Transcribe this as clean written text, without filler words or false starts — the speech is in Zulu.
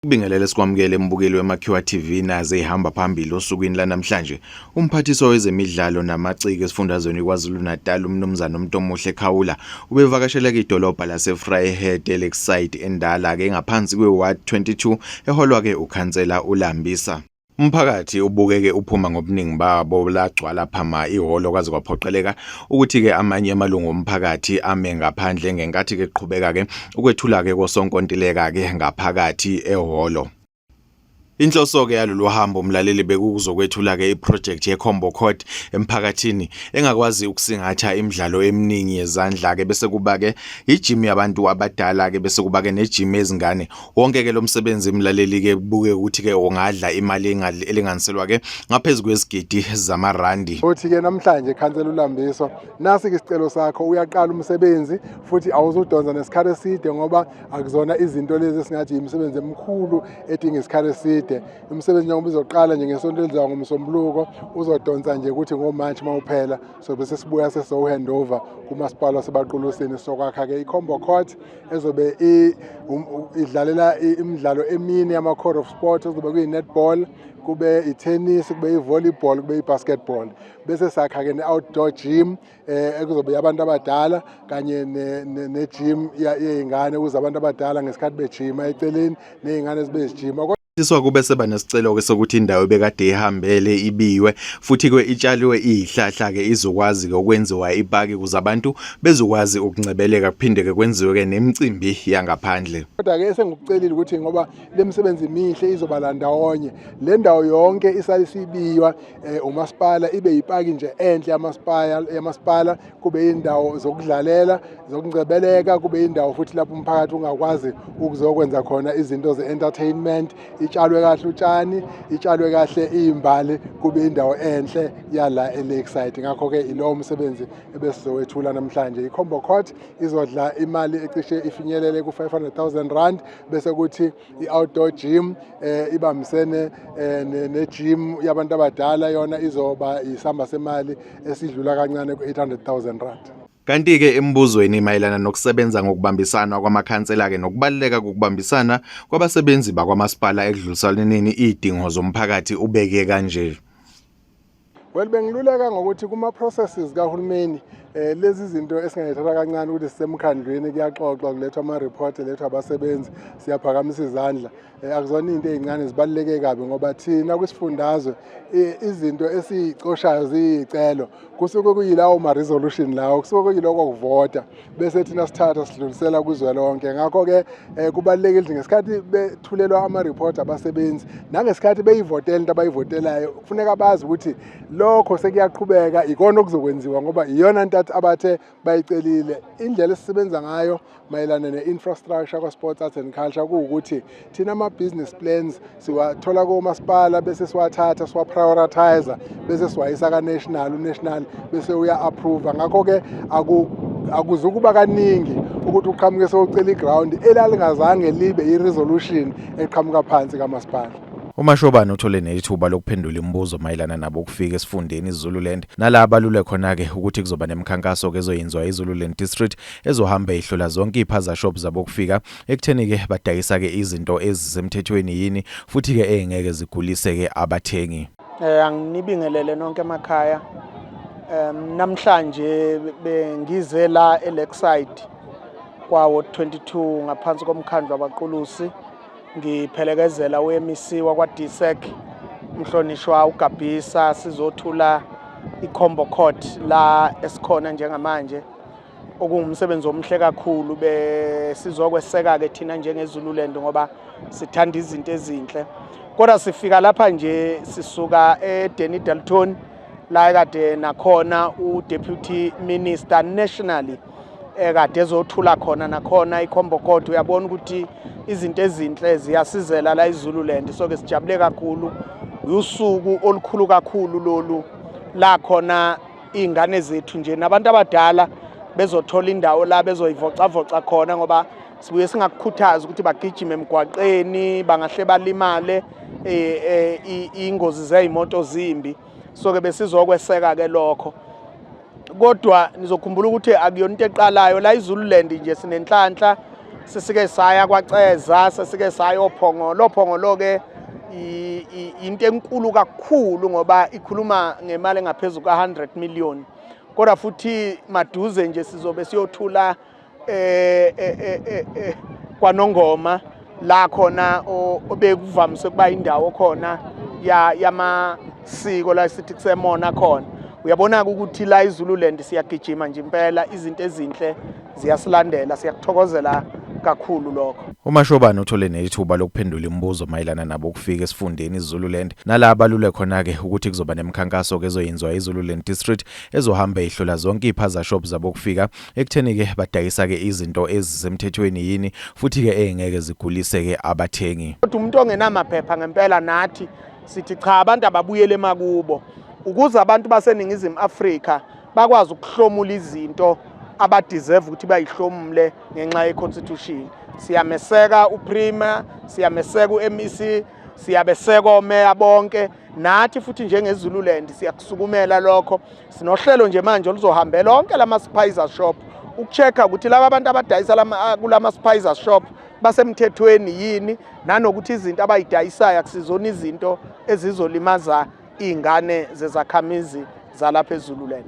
Kubingelele sikwamukele mbukeli weMakhiwa TV naze ihamba phambili osukwini lanamhlanje. Umphathiswa wezemidlalo namaciko esifundazweni KwaZulu-Natal uMnumzane uMntomuhle Khawula ubevakashele idolobha laseVryheid eLakeside endala ke ngaphansi kwe-Ward 22 eholwa ke ukhansela uLambisa. Umphakathi ubukeke uphuma ngobuningi babo lagcwala phama ihholo kwaze kwaphoqeleka ukuthi-ke amanye amalungu omphakathi ame ngaphandle ngenkathi-ke kuqhubeka-ke ukwethula-ke kosonkontileka-ke ngaphakathi ehholo. Inhloso-ke yalolu hambo mlaleli bekukuzokwethula-ke iprojekthi ye-Combo Court emphakathini engakwazi ukusingatha imidlalo eminingi yezandla-ke bese kuba-ke ijim yabantu abadala-ke bese kuba-ke nejim yezingane. Wonke ke lo msebenzi mlaleli ke kubuke ukuthi ke ungadla imali elinganiselwa ke ngaphezu kwezigidi zamarandi. Uthi ke namhlanje khansela uLambiso, nasi ke isicelo sakho, uyaqala umsebenzi futhi awuzudonsa nesikhathi eside ngoba akuzona izinto lezi esingathi imisebenzi emikhulu edinga isikhathi eside. Imisebenzi njengoba izoqala nje ngesonto elizayo ngoMsombuluko, uzodonsa nje ukuthi ngoMarch mawuphela so bese sibuya sesizowu-hand over kumasipala waseBaqulusini sokwakha ke i-combo court ezobe idlalela imidlalo emine yama-code of sport ezobe kuyi-netball, kube i-tennis, kube i-volleyball, kube i-basketball, bese sakha-ke ne-outdoor gym ekuzobe abantu abadala kanye ne-gym yey'ngane ukuze abantu abadala ngesikhathi bejima eceleni ney'ngane zibe zijima. Siswa kube seba nesicelo-ke sokuthi indawo ebekade ihambele ibiwe futhi-ke itshaliwe iyihlahla-ke izokwazi-ke ukwenziwa ipaki ukuze abantu bezokwazi ukungcebeleka kuphinde-ke kwenziwe-ke nemicimbi yangaphandle. Kodwa-ke esengikucelile ukuthi ngoba le misebenzi mihle izoba la ndawonye, le ndawo yonke isale isibiywa umasipala ibe yipaki nje enhle yamasipala, kube indawo zokudlalela, zokungcebeleka, kube indawo futhi lapho umphakathi ungakwazi ukuzokwenza khona izinto ze-entertainment, itshalwe kahle utshani, itshalwe kahle iy'mbali, kube indawo enhle yala e-Lakeside. Ngakho-ke ilowo msebenzi ebesizowethula namhlanje. I-Combo Court izodla imali ecishe ifinyelele ku-500,000 rand, bese kuthi i-outdoor gym ibambisene ne-gym yabantu abadala yona izoba isamba semali esidlula kancane ku-800,000 rand. Kanti-ke embuzweni mayelana nokusebenza ngokubambisana kwamakhansela-ke nokubaluleka kokubambisana kwabasebenzi bakwamasipala ekudlulisaneni iy'dingo zomphakathi ubeke kanje. Well, bengiluleka ngokuthi kuma-processes kahulumeni lezi zinto esingayithatha kancane ukuthi sisemkhandlwini kuyaxoxwa, kulethwa ama-report, lethwa abasebenzi, siyaphakamisa izandla. Akuzona into ey'ncane, zibaluleke kabi ngoba thina kwisifundazwe izinto esiyicoshayo ziyicelo kusuke kuyilawo ma-resolution lawo, kusuke kuyiloko kuvota bese thina sithatha sidlulisela kuzwelonke. Ngakho-ke kubalulekile ukuthi ngesikhathi bethulelwa ama-report abasebenzi nangesikhathi beyivotela into abayivotelayo kufuneka bazi ukuthi lokho sekuyaqhubeka, ikona okuzokwenziwa ngoba iyona nto abathe bayicelile. Indlela esisebenza ngayo mayelana ne-infrastructure kwa-sports, arts and culture kuwukuthi thina ama-business plans siwathola komasipala bese siwathatha siwa-prioritize bese siwayisa ka-national, u-national bese uya-approve. Ngakho-ke akuzukuba kaningi ukuthi uqhamuke sewucela iground elalingazange libe i-resolution eqhamuka phansi kamasipala. UMashobane uthole nethuba lokuphendula imibuzo mayelana nabo ukufika esifundeni iZululand nala abalule khona-ke ukuthi kuzoba nemikhankaso-ke ezoyenziwa iZululand District ezohamba ihlola zonke iy'phaza shop zabokufika ekutheni-ke badayisa-ke izinto ezisemthethweni yini futhi-ke ey'ngeke zigulise-ke abathengi. Anginibingelele nonke emakhaya. Namhlanje bengize la eLakeside kwa Ward 22 ngaphansi komkhandlu waBaqulusi, ngiphelekezela uMEC wakwa DSEC umhlonishwa uGabhisa, sizothula iCombo Court la esikhona njengamanje, okungumsebenzi omuhle kakhulu. Besizokweseka ke thina njengeZululand ngoba sithanda izinto ezinhle. Kodwa sifika lapha nje sisuka eDanny Dalton la ekade nakhona uDeputy Minister nationally ekade ezothula khona nakhona iCombo Court. Uyabona ukuthi izinto ezinhle ziyasizela la iZululand, so ke sijabule kakhulu. Usuku olukhulu kakhulu lolu la khona iy'ngane zethu nje nabantu abadala bezothola indawo la bezoyivocavoca khona, ngoba sibuye singakukhuthazi ukuthi bagijime emgwaqeni, bangahle balimale, ingozi zey'moto zimbi. So ke besizokweseka ke lokho. Kodwa nizokhumbula ukuthi akuyona into eqalayo la iZululand nje, sinenhlanhla Sesike saya kwaCeza, sesike saya oPhongolo. OPhongolo ke into enkulu kakhulu ngoba ikhuluma ngemali engaphezulu ka-100 million. Kodwa futhi maduze nje sizobe siyothula kwaNongoma la khona obekuvamise kuba indawo khona ya yamasiko la sithi kusemona khona. Uyabona ukuthi la iZululand siyagijima nje impela, izinto ezinhle ziyasilandela, siyakuthokozela kakhulu lokho. UMashobane uthole nethuba lokuphendula imibuzo mayelana nabo ukufika esifundeni iZululand, nala abalule khona-ke ukuthi kuzoba nemikhankaso-ke ezoyenziwa iZululand District ezohamba ihlola zonke iy'phaza shop zabokufika ekutheni-ke badayisa-ke izinto ezisemthethweni yini futhi-ke ey'ngeke zigulise-ke abathengi. Kodwa umuntu ongenamaphepha ngempela nathi sithi cha, abantu ababuyele emakubo ukuze abantu baseNingizimu Afrika bakwazi ukuhlomula izinto abadeserve ukuthi bayihlomule ngenxa ye-constitution. Siyameseka uPremier, siyameseka u-MEC, siyabeseka omeya bonke. Nathi futhi njengeZululand siyakusukumela lokho. Sinohlelo nje manje oluzohambela onke lama-spaza shop ukucheck-a ukuthi laba abantu abadayisa kulama spaza shop basemthethweni yini, nanokuthi izinto abayidayisayo akusizona izinto ezizolimaza iy'ngane zezakhamizi zalapha eZululand.